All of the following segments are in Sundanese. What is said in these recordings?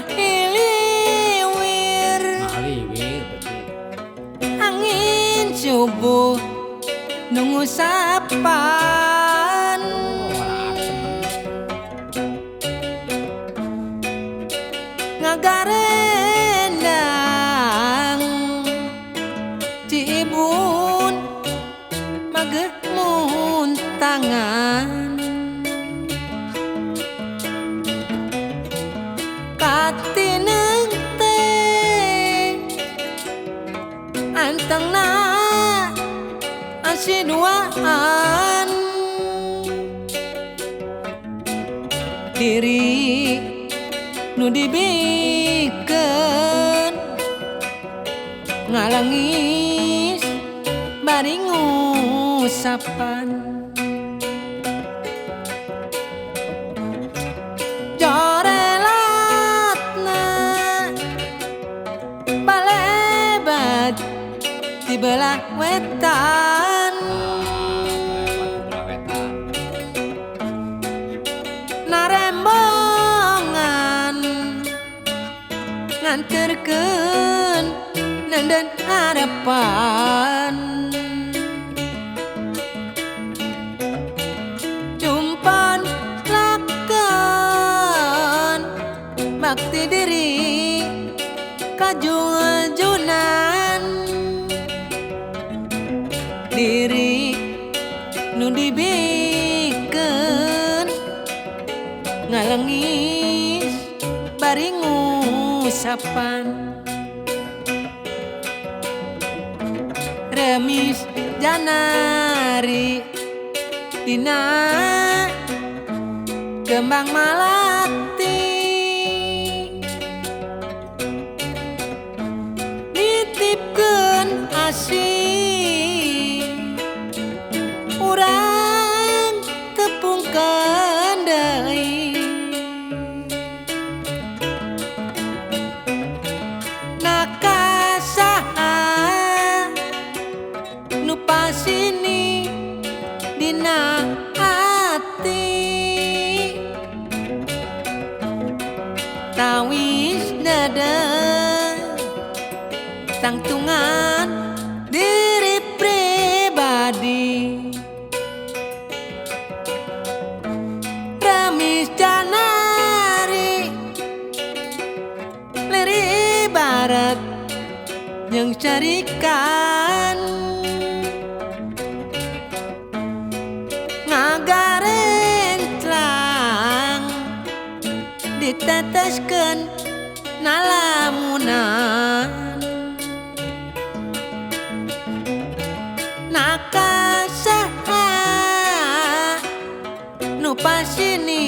Ngahiliwir Ngahiliwir berarti. Angin subuh nunggu sapan. Oh, malah asem. Ngagarendang Cibun mageh muntangan. Katineng teh antengna asiduaan. Diri nu dibikeun ngalangis bari ngusapan. Jorelatna balebat di belah wetan. Ah, lewat di belah wetan. Narembongan nganterkeun nenden harapan. Cumpan laken bakti diri kajunjunan. Diri nu dibikeun ngalengis bari ngusapan. Remis janari dina kembang malati. Nitipkeun asih urang tepungkeun deui. Nakasaha nu pasini dina hati. Tawis dada tangtungan diri pribadi. Remis janari leri barat yang carikan. Ngagarentlang diteteskeun nalamunan. Nakasaha nu pasini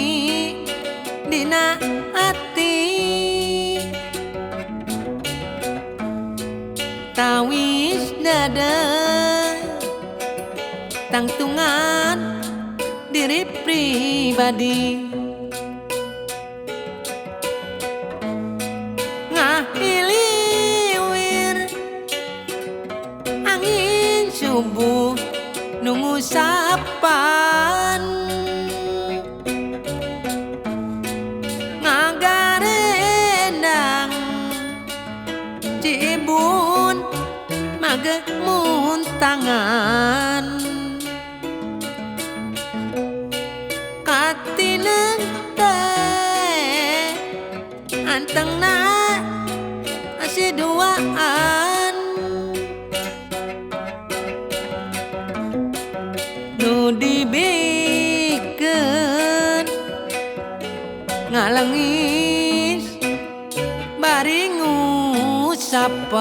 dina ati. Tawis dada tangtungan diri pribadi. Ngahiliwir angin subuh nunggu sapan. Ngagarendang Cibun mageh muntangan. Katineng teh antengna asiduaan. Nu dibikeun ngalengis bari ngusapan.